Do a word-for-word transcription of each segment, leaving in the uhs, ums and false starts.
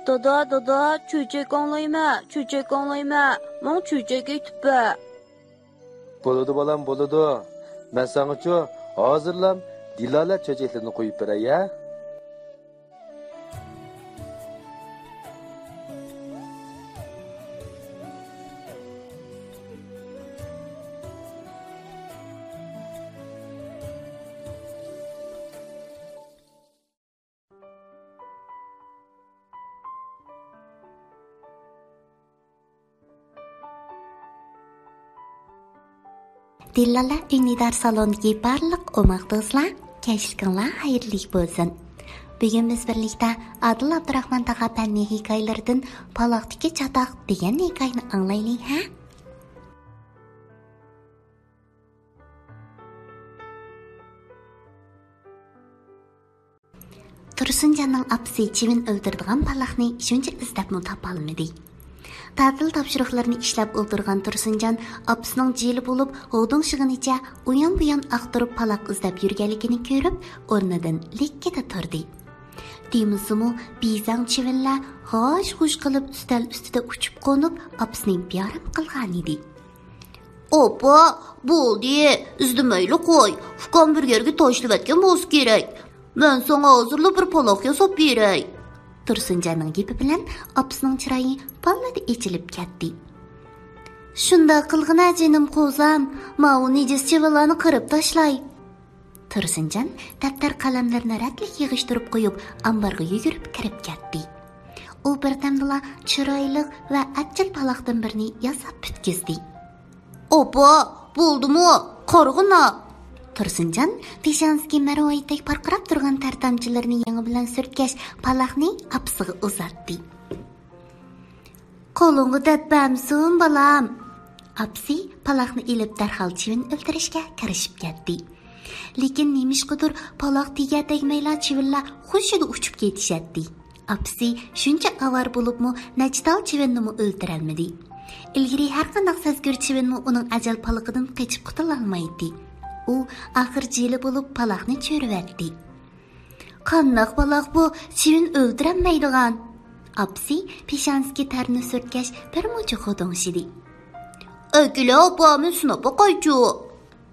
دادا، دادا، چۆچەك ئاڭلايمەن، چۆچەك ئاڭلايمەن، ماڭا چۆچەك ئېيتىپ بەر. بولىدۇ بالام، بولىدۇ. مەن ساڭىچۇ ھازىرلا دىلالە چۆچەكلىرىنى قويۇپ بېرەي ھە. دىلالە ئۈندىدار سالونىدىكى بارلىق ئوماق دوستلار، كەچلىكىڭلار خەيرلىك بولسۇن. بۈگۈن بىز بىرلىكتە ئادىل ئابدۇراخمان تاغا پەننىي ھېكايىلىرىدىن پالاقتىكى چاتاق دېگەن ھېكايىنى ئاڭلايلى ھە. تۇرسۇنجاننىڭ ئاپىسى چىۋىن ئۆلتۈرىدىغان پالاقنى شۇنچە ئىزدەپمۇ تاپالمىدى. تەتىل تاپشۇرۇقلىرىنى ئىشلەپ ئولتۇرغان تۇرسۇنجان ئاپىسىنىڭ جىلە بولۇپ ھودۇڭشىغىنىچە ئۇيان-بۇيان ئاختۇرۇپ پالاق ئىزدەپ يۈرگەنلىكىنى كۆرۈپ، ئورنىدىن لىككىدە تۇردى. دېمىسىمۇ، بىزەڭ چىۋىنلەر غاش-غۇش قىلىپ ئۈستەل ئۈستىدە ئۇچۇپ-قونۇپ، ئاپىسىنى بىئارام قىلغانىدى. ئاپا، بولدى، ئىزدىمەيلى قوي، ئۇكام بىر يەرگە تاشلىۋەتكەن بولسا كېرەك. مەن ساڭا ھازىرلا بىر پالاق ياساپ بېرەي. تۇرسۇنجاننىڭ گېپى بىلەن ئاپىسىنىڭ چىرايى بالىدە ئېچىلىپ كەتتى. شۇنداق قىلغىنا جېنىم قوزام، ماۋۇ نىجىس چىۋىنلارنى قىرىپ تاشلاي. تۇرسۇنجان دەپتەر قەلەملىرىنى رەتلىك يىغىشتۇرۇپ قويۇپ، ئامبارغا يۈگۈرۈپ كىرىپ كەتتى. ئۇ بىردەمدىلا چىرايلىق ۋە ئەپچىل پالاقتىن بىرنى ياساپ پۈتكۈزدى. ئاپا، بولدىمۇ؟ قارىغىنا! تۇرسۇنجان پېشانىسىدىكى مەرۋايىتتەك پارقىراپ تۇرغان تەر تامچىلىرىنى يېڭى بىلەن سۈرتكەچ، پالاقنى ئاپىسىغا ئۇزاتتى. قولۇڭغا دەرد بەرمىسۇن، بالام! ئاپىسى پالاقنى ئېلىپ، دەرھال چىۋىن ئۆلتۈرۈشكە كىرىشىپ كەتتى. لېكىن نېمىشقىدۇر، پالاق تېگەر تەگمەيلا چىۋىنلار خۇشىدا ئۇچۇپ كېتىشەتتى. ئاپىسى شۇنچە ئاۋارە بولۇپمۇ، نەچچە تال چىۋىننىمۇ ئۆلتۈرەلمىدى. ئىلگىرى ھەرقانداق سەزگۈر چىۋىنمۇ ئۇنىڭ ئەجەل پالىقىدىن قېچىپ قۇتۇلالمايتتى. ئۇ ئاخىر جىلە بولۇپ، پالاقنى چۆرۈۋەتتى. قانداق پالاق بۇ، چىۋىن ئۆلتۈرەلمەيدىغان؟ ئاپىسى پېشانىسىگە تەرنى سۈرتكەچ، بىر مۇنچە خۇدۇڭشىدى. ئەكېلە ئاپا، مەن سىناپ باقايچۇ.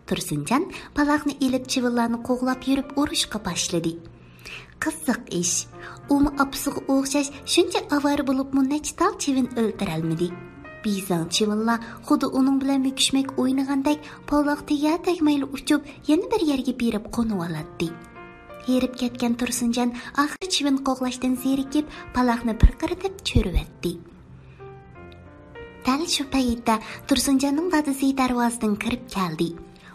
تۇرسۇنجان پالاقنى ئېلىپ، چىۋىنلارنى قوغلاپ يۈرۈپ ئۇرۇشقا باشلىدى. قىزىق ئىش، ئۇمۇ ئاپىسىغا ئوخشاش شۇنچە ئاۋارە بولۇپمۇ، نەچچە تال چىۋىن ئۆلتۈرەلمىدى. بىزەڭ چىۋىنلار خۇددى ئۇنىڭ بىلەن مۈكۈشمەك ئوينىغاندەك، پالاق تېگەر تەگمەيلا ئۇچۇپ، يەنە بىر يەرگە بېرىپ قونۇۋالاتتى. ھېرىپ كەتكەن تۇرسۇنجان ئاخىرى چىۋىن قوغلاشتىن زېرىكىپ، پالاقنى بىر قىرىدىپ چۆرۈۋەتتى. دەل شۇ پەيتتە تۇرسۇنجاننىڭ دادىسى دەرۋازىدىن كىرىپ كەلدى.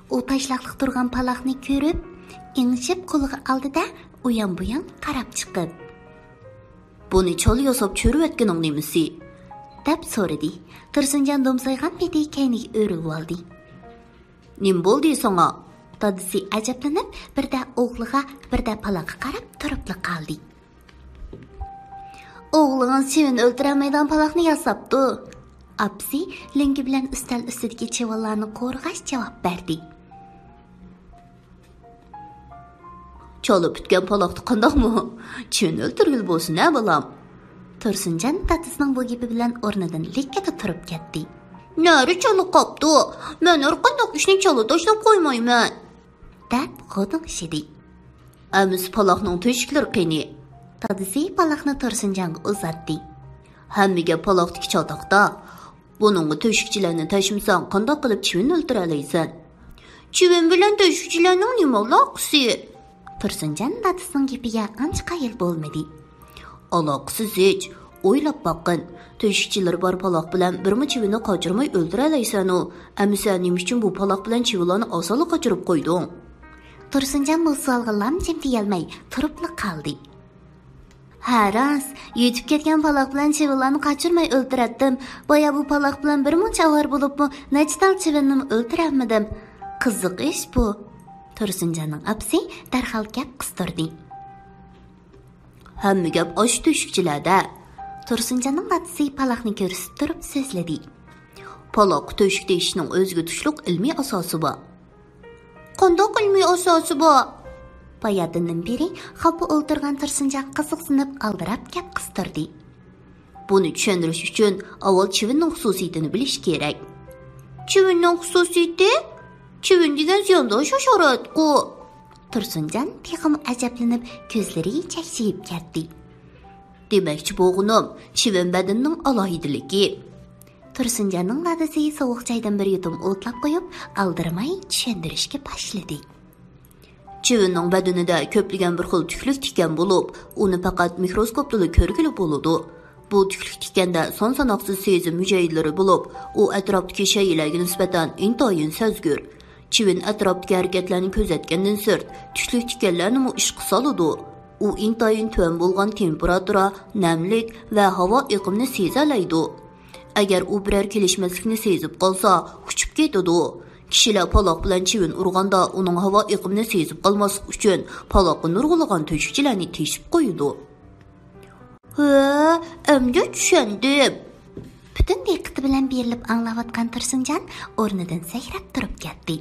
ئۇ تاشلاقلىق تۇرغان پالاقنى كۆرۈپ، ئېڭىشىپ قولىغا ئالدى-دە، ئۇيان-بۇيان قاراپ چىقىپ. بۇنى چالا ياساپ چۆرۈۋەتكىنىڭ نېمىسى؟ دەپ سورىدى. تۇرسۇنجان دومسايغان پېتى كەينىگە ئۆرۈلۈۋالدى. نېمە بولدى ساڭا؟ دادىسى ئەجەبلىنىپ، بىردە ئوغلىغا، بىردە پالاققا قاراپ تۇرۇپلا قالدى. ئوغلىڭىز چىۋىن ئۆلتۈرەلمەيدىغان پالاقنى ياساپتۇ. ئاپىسى لۆڭگە بىلەن ئۈستەل ئۈستىدىكى چىۋىنلارنى قورغاش جاۋاب بەردى. چالا پۈتكەن پالاقتا قانداقمۇ؟ چىۋىن ئۆلتۈرگىلى بولسۇن ھە، بالام؟ تۇرسۇنجان دادىسىنىڭ بۇ گېپى بىلەن ئورنىدىن لىككىدە تۇرۇپ كەتتى. نەرە چالا قاپتۇ. مەن ھەرقانداق ئىشنى چالا تاشلاپ قويمايمەن. دەپ غودۇڭشىدى. ئەمىسە پالاقنىڭ تۆشۈكلىرى قېنى؟ دادىسى پالاقنى تۇرسۇنجانغا ئۇزاتتى. ھەممە گەپ پالاقتىكى چاتاقتا. بۇنىڭغا تۆشۈكچىلەرنى تەشمىسەڭ، قانداق قىلىپ چىۋىن ئۆلتۈرەلەيسەن؟ چىۋىن بىلەن تۆشۈكچىلەرنىڭ نېمە ئالاقىسى؟ تۇرسۇنجان دادىسىنىڭ گېپىگە ئانچە قايىل بولمىدى. ئالاقىسىز ھېچ. ئويلاپ باققىن، تۆشۈكچىلىرى بار پالاق بىلەن بىرمۇ چىۋىننى قاچۇرماي ئۆلتۈرەلەيسەنۇ. ئەمىسە نېمە ئۈچۈن بۇ پالاق بىلەن چىۋىنلارنى ئاسانلا قاچۇرۇپ قويدۇڭ؟ تۇرسۇنجان بۇ سوئالغا لام جىم دېيەلمەي تۇرۇپلا قالدى. ھە راست، يېتىپ كەتكەن پالاق بىلەن چىۋىنلارنى قاچۇرماي ئۆلتۈرەتتىم. بايا بۇ پالاق بىلەن بىر مۇنچە ئاۋارە بولۇپمۇ، نەچچە تال چىۋىننىمۇ ئۆلتۈرەلمىدىم. قىزىق ئىش بۇ. تۇرسۇنجاننىڭ ئاپىسى دەرھال گەپ قىستۇردى. ھەممە گەپ ئاشۇ تۆشۈكچىلەردە. تۇرسۇنجاننىڭ دادىسى پالاقنى كۆرسىتىپ تۇرۇپ سۆزلىدى. پالاققا تۆشۈك تېشىشنىڭ ئۆزىگە تۇشلۇق ئىلمىي ئاساسى بار. قانداق ئىلمىي ئاساسى بار؟ باياتىندىن بېرى خاپا ئولتۇرغان تۇرسۇنجان قىزىقسىنىپ ئالدىراپ گەپ قىستۇردى. بۇنى چۈشەندۈرۈش ئۈچۈن ئاۋۋال چىۋىننىڭ خۇسۇسىيىتىنى بىلىش كېرەك. چىۋىننىڭ خۇسۇسىيىتى؟ چىۋىن دېگەن زىياندار ھاشاراتقۇ. تۇرسۇنجان تېخىمۇ ئەجەبلىنىپ، كۆزلىرى چەكچىيىپ كەتتى. دېمەكچى بولغىنىم، چىۋىن بەدىنىنىڭ ئالاھىدىلىكى. تۇرسۇنجاننىڭ دادىسى سوغۇق چايدىن بىر يۇتۇم ئوتلاپ قويۇپ، ئالدىرىماي چۈشەندۈرۈشكە باشلىدى. چىۋىننىڭ بەدىنىدە كۆپلىگەن بىر خىل تۈكلۈك تىكەن بولۇپ، ئۇنى پەقەت مىكروسكوپتىلا كۆرگىلى بولىدۇ. بۇ تۈكلۈك تىكەندە سان ساناقسىز سېزىم ھۈجەيرىلىرى بولۇپ، ئۇ ئەتراپتىكى شەيئىلەرگە نىسبەتەن ئىنتايىن سەزگۈر. چىۋىن ئەتراپتىكى ھەرىكەتلەرنى كۆزەتكەندىن سىرت، تۈكلۈك تىكەنلەرنىمۇ ئىشقا سالىدۇ. ئۇ ئىنتايىن تۆۋەن بولغان تېمپېراتۇرا، نەملىك ۋە ھاۋا ئېقىمىنى سېزەلەيدۇ. ئەگەر ئۇ بىرەر كېلىشمەسلىكنى سېزىپ قالسا، ئۇچۇپ كېتىدۇ. كىشىلەر پالاق بىلەن چىۋىن ئۇرغاندا، ئۇنىڭ ھاۋا ئېقىمىنى سېزىپ قالماسلىق ئۈچۈن، پالاققا نۇرغۇنلىغان تۆشۈكچىلەرنى تېشىپ قويىدۇ. ھە، ئەمدى چۈشەندىم. پۈتۈن دىققىتى بىلەن بېرىلىپ ئاڭلاۋاتقان تۇرسۇنجان ئورنىدىن سەكرەپ تۇرۇپ كەتتى.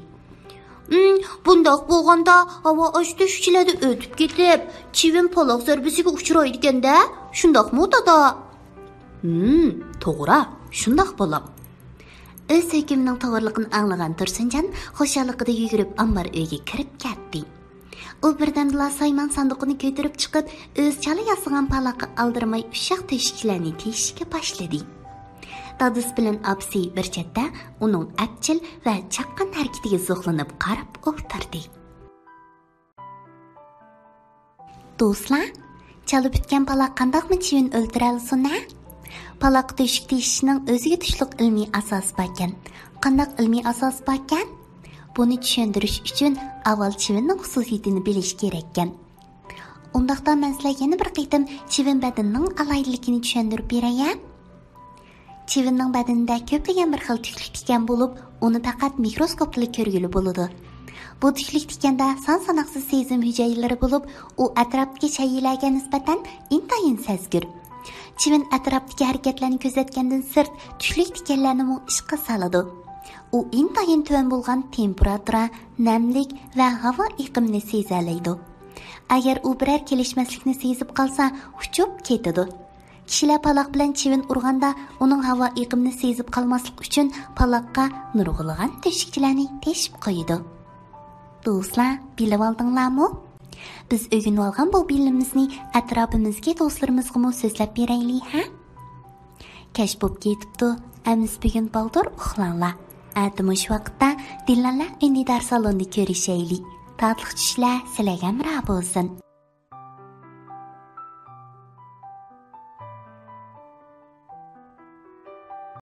ئىم، بۇنداق بولغاندا، ھاۋا ئاشۇ تۆشۈكچىلەردىن ئۆتۈپ كېتىپ، چىۋىن پالاق زەربىسىگە ئۇچرايدىكەن-دە، شۇنداقمۇ، دادا؟ ھىم، توغرا، شۇنداق، بالام. ئۆز ھۆكمىنىڭ توغرىلىقىنى ئاڭلىغان تۇرسۇنجان خۇشاللىقىدا يۈگۈرۈپ ئامبار ئۆيگە كىرىپ كەتتى. ئۇ بىردەمدىلا سايمان ساندۇقىنى كۆتۈرۈپ چىقىپ، ئۆزى چالا ياسىغان پالاققا ئالدىرىماي ئۇششاق تۆشۈكچىلەرنى تېشىشكە باشلىدى. دادىسى بىلەن ئاپىسى بىر چەتتە ئۇنىڭ ئەپچىل ۋە چاققان ھەرىكىتىگە زوقلىنىپ قاراپ ئولتۇردى. دوستلار، چالا پۈتكەن پالاق قانداقمۇ چىۋىن ئۆلتۈرەلىسۇن ھە؟ پالاققا تۆشۈك تېشىشنىڭ ئۆزىگە تۇشلۇق ئىلمىي ئاساسى باركەن. قانداق ئىلمىي ئاساسى باركەن؟ بۇنى چۈشەندۈرۈش ئۈچۈن ئاۋۋال چىۋىننىڭ خۇسۇسىيىتىنى بىلىش كېرەككەن. ئۇنداقتا مەن سىلەرگە يەنە بىر قېتىم چىۋىن بەدىنىنىڭ ئالاھىدىلىكىنى چۈشەندۈرۈپ بېرەي ھە؟ چىۋىننىڭ بەدىنىدە كۆپلىگەن بىر خىل تۈكلۈك تىكەن بولۇپ، ئۇنى پەقەت مىكروسكوپتىلا كۆرگىلى بولىدۇ. بۇ تۈكلۈك تىكەندە سان ساناقسىز سېزىم ھۈجەيرىلىرى بولۇپ، ئۇ ئەتراپتىكى شەيئىلەرگە نىسبەتەن ئىنتايىن سەزگۈر. چىۋىن ئەتراپتىكى ھەرىكەتلەرنى كۆزەتكەندىن سىرت، تۈكلۈك تىكەنلەرنىمۇ ئىشقا سالىدۇ. ئۇ ئىنتايىن تۆۋەن بولغان تېمپېراتۇرا، نەملىك ۋە ھاۋا ئېقىمىنى سېزەلەيدۇ. ئەگەر ئۇ بىرەر كېلىشمەسلىكنى سېزىپ قالسا، ئۇچۇپ كېتىدۇ. كىشىلەر پالاق بىلەن چىۋىن ئۇرغاندا، ئۇنىڭ ھاۋا ئېقىمىنى سېزىپ قالماسلىق ئۈچۈن، پالاققا نۇرغۇنلىغان تۆشۈكچىلەرنى تېشىپ قويىدۇ. دوستلار، بىلىۋالدىڭلارمۇ؟ بىز ئۆگىنىۋالغان بۇ بىلىمىمىزنى ئەتراپىمىزدىكى دوستلىرىمىزغىمۇ سۆزلەپ بېرەيلى ھە؟ كەچ بوپ كېتىپتۇ، ئەمىسە بۈگۈن بالدۇر ئۇخلاڭلار. ئەتە مۇشۇ ۋاقىتتا دىلالە ئۈندىدار سالوندا كۆرۈشەيلى. تاتلىق چۈشلەر سىلەرگە ھەمراھ بولسۇن.